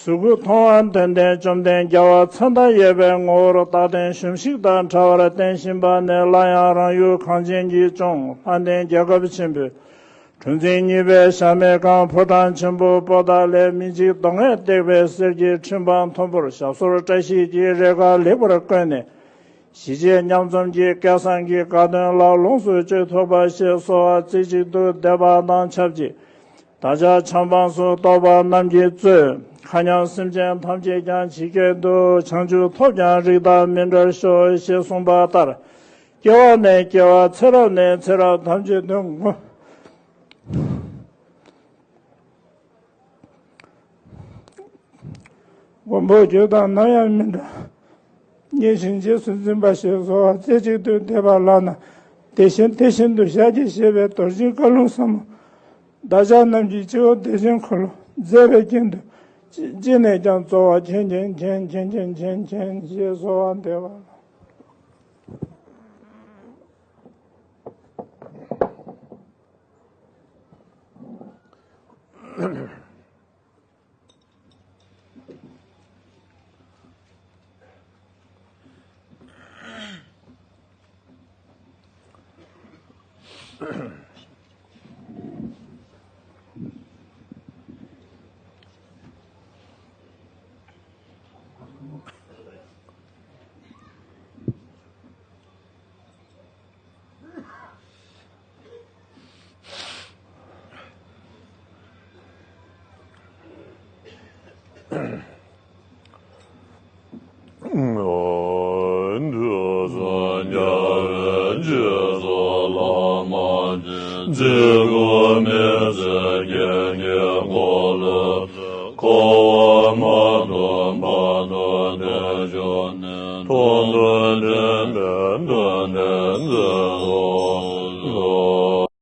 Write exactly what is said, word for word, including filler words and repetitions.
གཟུགས་སྐུ་མཐོང་བ་དོན་ལྡན་བཅོམ་ལྡན་རྒྱལ་བ་མཚན་རྟགས་ཡོད་པའི་ངོ་བོར་རྟག་བརྟན་གཞོམ་གཞིག་དང་བྲལ་བར་བསྟན་བཞིན་པ་ནི། སླར་ཡང་རང་ཡུལ་གངས་ཅན་གྱི་ལྗོངས་ལྷ་ལྡན་རྒྱལ་ཁབ་ཆེན་པོའི་གྲུ་འཛིན་གཉིས་པའི་ཞྭ་མོའི་སྒང་ཕོ་བྲང་ཆེན་པོ་པོ་ཏཱ་ལའི་མི་འཇིགས་གདོང་ལྔས་བཏེགས་པའི་གསེར་གྱི་ཁྲི་འཕང་མཐོན་པོར་ཞབས་སོར་བཀྲ་ཤིས་ཀྱི་རེ་འགའ་ལེགས་པར་བཀོད་ནས། ཞི་བྱེད་མཉམ་འཛོམས་ཀྱི་སྐལ་བཟང་གི་དགའ་སྟོན་ལ་ལོངས་སུ་སྤྱོད་ཐུབ་པ་ཞེས་གསོལ་བ་རྩེ་གཅིག་ཏུ་འདེབས་པ་དང་ཆབས་ཅིག་བདག་ཅག་ཆབ་འབངས་སུ་གཏོགས་པ་རྣམས་ཀྱིས་གཙོས་མཁའ་མཉམ་སེམས་ཅན་ཐམས་ཅད་ཀྱང་ཇི་སྐད་དུ། བྱང་ཆུབ་ཐོབ་ཀྱང་རིགས་བདག་མི་འབྲལ་ཤོག་ཞེས་གསུངས་པ་ལྟར། སྐྱེ་བ་ནས་སྐྱེ་བ་ཚེ་རབས་ནས་ཚེ་རབས་ཐམས་ཅད་དུ་མགོན་མགོན་པོ་ཁྱོད་དང་ནམ་ཡང་མི་འབྲལ། མཉེས་ཤིང་རྗེས་སུ་འཛིན་པ་ཞེས་གསོལ་བ་རྩེ་གཅིག་ཏུ་འདེབས་པ་ལགས་ན། དེ་བཞིན་དེ་བཞིན་དུ་ཤཱཀྱའི་གཞས་པའི་རྡོ་རྗེའི་བཀའ་ལུང་ཟབ་མོ། བདག་ཅག་རྣམས་ཀྱི་སྤྱི་བོ་བདེ་ཆེན་འཁོར་ལོ་མཛད་པའི་རྐྱེན་དུ། ཅི་ཅི་ནས་ཀྱང་རྩོལ་བ་མཁྱེན་མཁྱེན་ཞེས་གསོལ་བ་འདེབས་པ་ལགས།